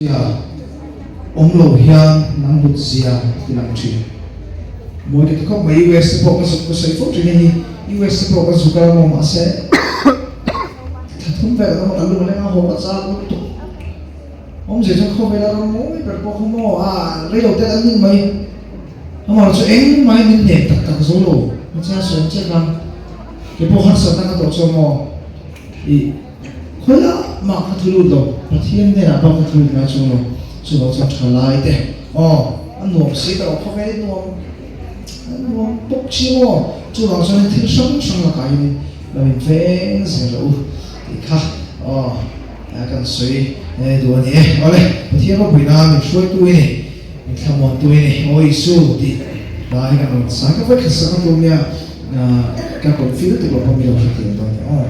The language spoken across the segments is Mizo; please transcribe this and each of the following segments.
Zia awm lo hian nang hlut zia a ti lang thin. Mawi ka ti khawp mai, US te pawh ka zuk ka sawi fo thin a hi, US te pawh ka zuk a maw mahse thla thum vel an awm a kan lung a leng a haw ka chak lutuk. Awmzia chuan khawvel a ram mawi ber pawh kha maw a rei lo te an ning mai. Amaherawh chu engmah hi min hnek tak tak zo lo, hmeichhia sawi ang chiah khan kei pawh harsatna ka tawh chuan maw ih. Khawiah mah ka thu lut lo, Pathian hnenah pawh ka thu lut ngai chung lo, chuvang chuan tha lai te aw a nuam si ka lo khawvel i nuam a nuam bawk chi maw, chuvang chuan thil hrang hrang lakah hian lo in veng zel rawh u tih kha aw kan sawi duh a ni e. Awle Pathian ropui nan min hruaitu i ni, min thlamuantu i ni, aw Isu tih lai kan rawn sai ka vek sak a tur nia ka confi lutuk lo pawh mi lo hrethiam dawn nia aw.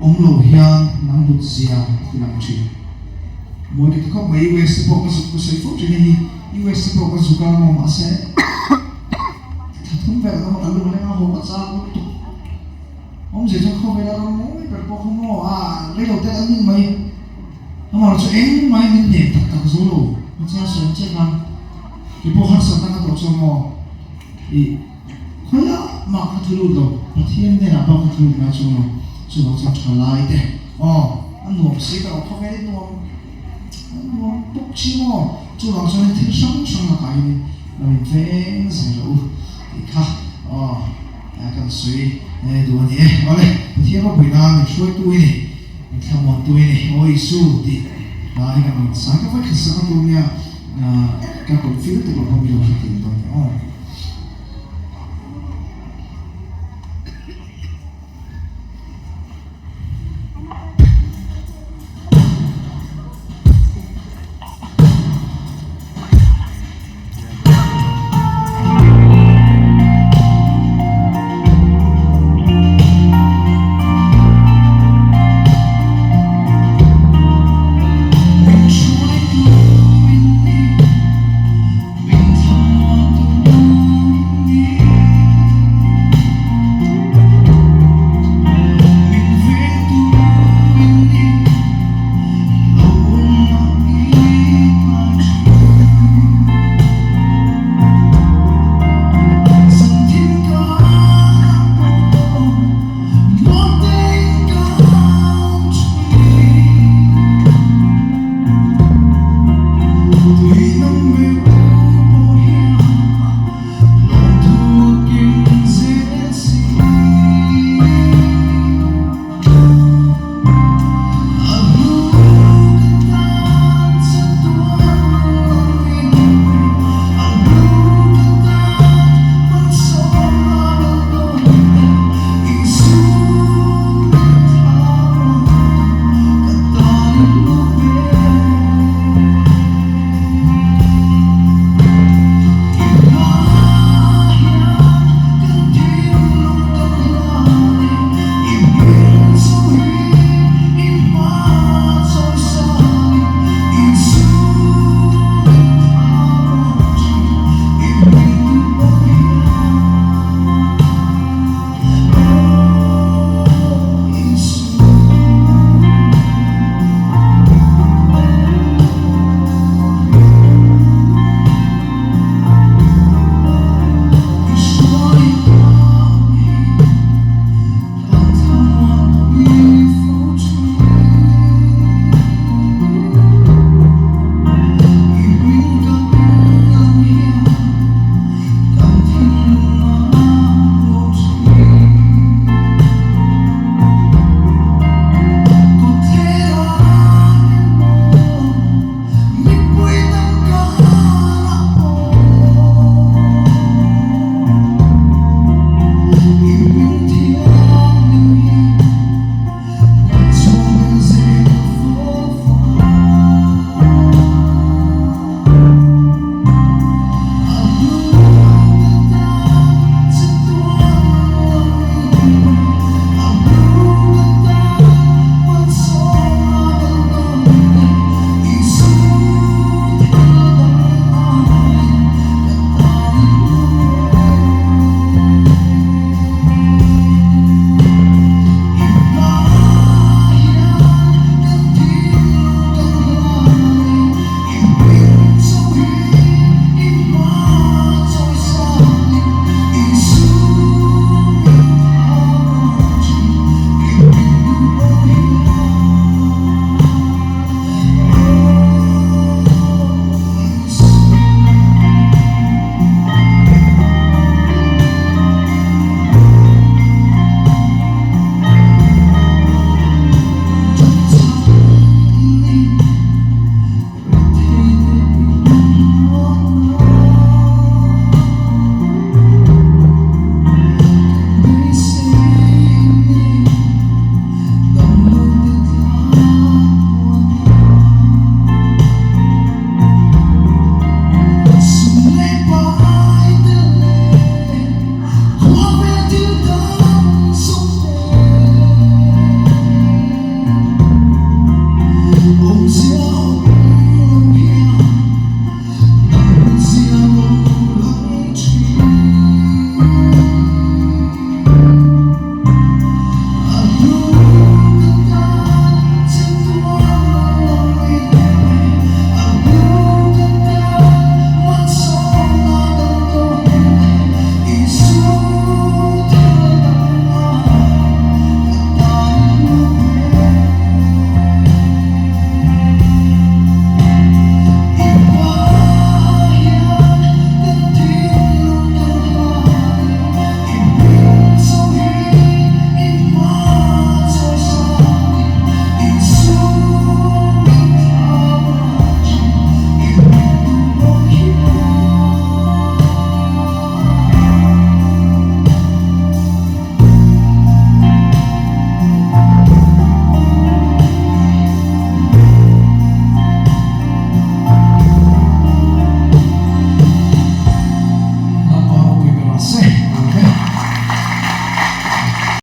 Awm lo hian nang hlut zia a ti lang thin. Mawi ka ti khawp mai, US te pawh ka zuk ka sawi fo thin a hi, US te pawh ka zuk a maw mahse thla thum vel ang a ka lung a leng a haw ka chak lutuk. Awmzia chuan khawvel a rawn mawi ber pawh kha maw a rei lo tel an ning mai. Amaherawhchu chu engmah hi min hnem tak tak zo lo, Pathian sawi ang chiah khan keipawh harsatna ka tawh chuan maw ih Khawiah mah ka thu lut lo, Pathian hnenah pawh ka thu lut ngai chuang lo, chuvang chuan tha lai te aw a nuam si ka lo khawvel i nuam a nuam bawk chi maw, chuvang chuan thil hrang hrang lakah hian lo in veng zel rawh u tih kha aw kan sawi duh a ni e. Awle Pathian ropui nan min hruaitu i ni, min thlamuantu i ni, aw Isu tih hla hi kan rawn sa ka va khat sak a tur nia ka confi lutuk lo pawh mi lo hre thei dawn nia aw.